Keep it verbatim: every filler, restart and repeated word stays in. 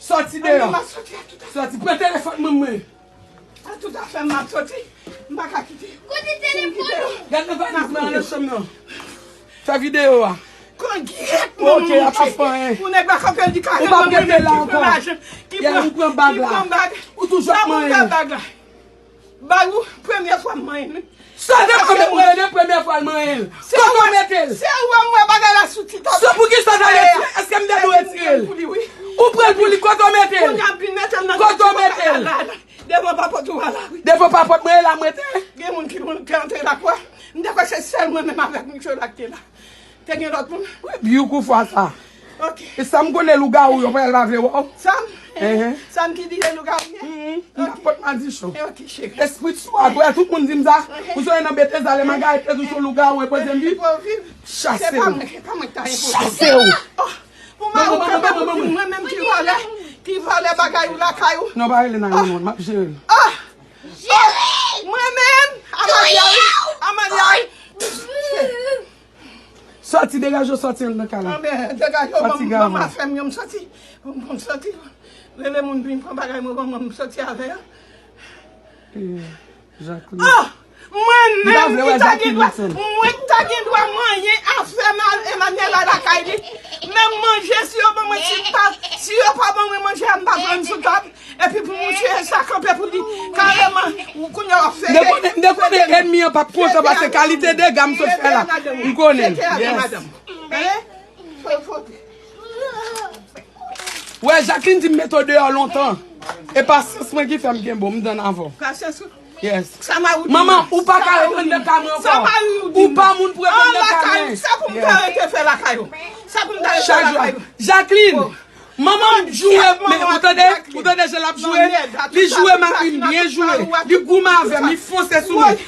Sòti deyò. Sòti, pran telefòn mwen mwen. A tout afè m ap soti. M pa ka kite. Kote telefòn ou? Gad nan valiz mwen nan chanm nan. Fè videyo a. Kon gyèt mwen. Ok, y ap ap fè anyen. Pou nèg la kanpe l di ka. Ou p ap rete la ankò. Yè ou pran bag la. Ou toujou ap manyen. Bag la. Bag ou, premye fwa m manyen l. Sa te fè mwen de premye fwa l manyen l. Kote w mete l? Se ou wè m wè bagay la sou TikTok. Se pou ki sa w ta retire? Èske m te dwe retire l? Ou pran l pou li, kote w mete l? Kote w mete l? Devan papòt ou a la wi. Devan papòt mwen e la mwen te. Gen moun ki moun ki antre la kwa. M te kwè se sèl mwen menm avèk Michola ki te la. Te gen lòt moun? Wi, byou kou fwa sa. Ok. E sa m konnen lougawou yo pral pa vle wè w. Sa m? Ehe. Sa m ki di e lougawou ye? Mhm. Ok. Nenpòt madichon. Ok, cheri. Espri sou a, tout moun di m sa. Ehe. Ou sonje nan Betezda, lè Magarèt te di w se yon lougawou enpoze m viv. Enpoze viv. Chase w. Se pa mwen, se pa mwen ki ta enpoze. Chase w. Oh, pou mari w kapab di mwen menm ki vòlè, ki vòlè bagay ou lakay ou. Non, pa rele nine one one, m ap jere l. Ah! Jere! Mwen menm, Amalia, wi, Amalia, wi. Sòti, degaje w, sòti anndan kay la. Anben, degaje w, ban m, ban m afè m yo, m sòti. Ban m, ban m sòti. Rele moun vin pran bagay mwen, ban mwen, m sòti avè yo. Eh, Jacqueline. Ah! Mwen menm ki ta gen dwa, mwen ki ta gen dwa manyen afè Emmanuela lakay li. Menm manje, si yo ban mwen, si pa, si yo pa ban mwen manje a, m pa pran sou tab. Epi pou mouche sa kanpe pou di kareman, ou kounye a w ap fete. M te konnen, m te konnen ènmi an p ap kontan pase kalite dega m sot fè la. M konnen l. Yes. Wè, Jacqueline di m mete w deyò lontan. E pasyans mwen ki fè m kenbe w, m tann avè w. Pasyans ou? Yes. Sa mari w di m? Manman, ou pa ka ret anndan kay mwen ankò. Ou pa moun pou ret anndan kay mwen. Sa pou m ta rete fè lakay ou? Sa pou m ta rete fè lakay ou? Chak jou. Jacqueline, manman m joure, men ou tande, ou tande jan l ap joure? Li joure mari m, byen joure. Li goumen avè m, li fonse sou mwen.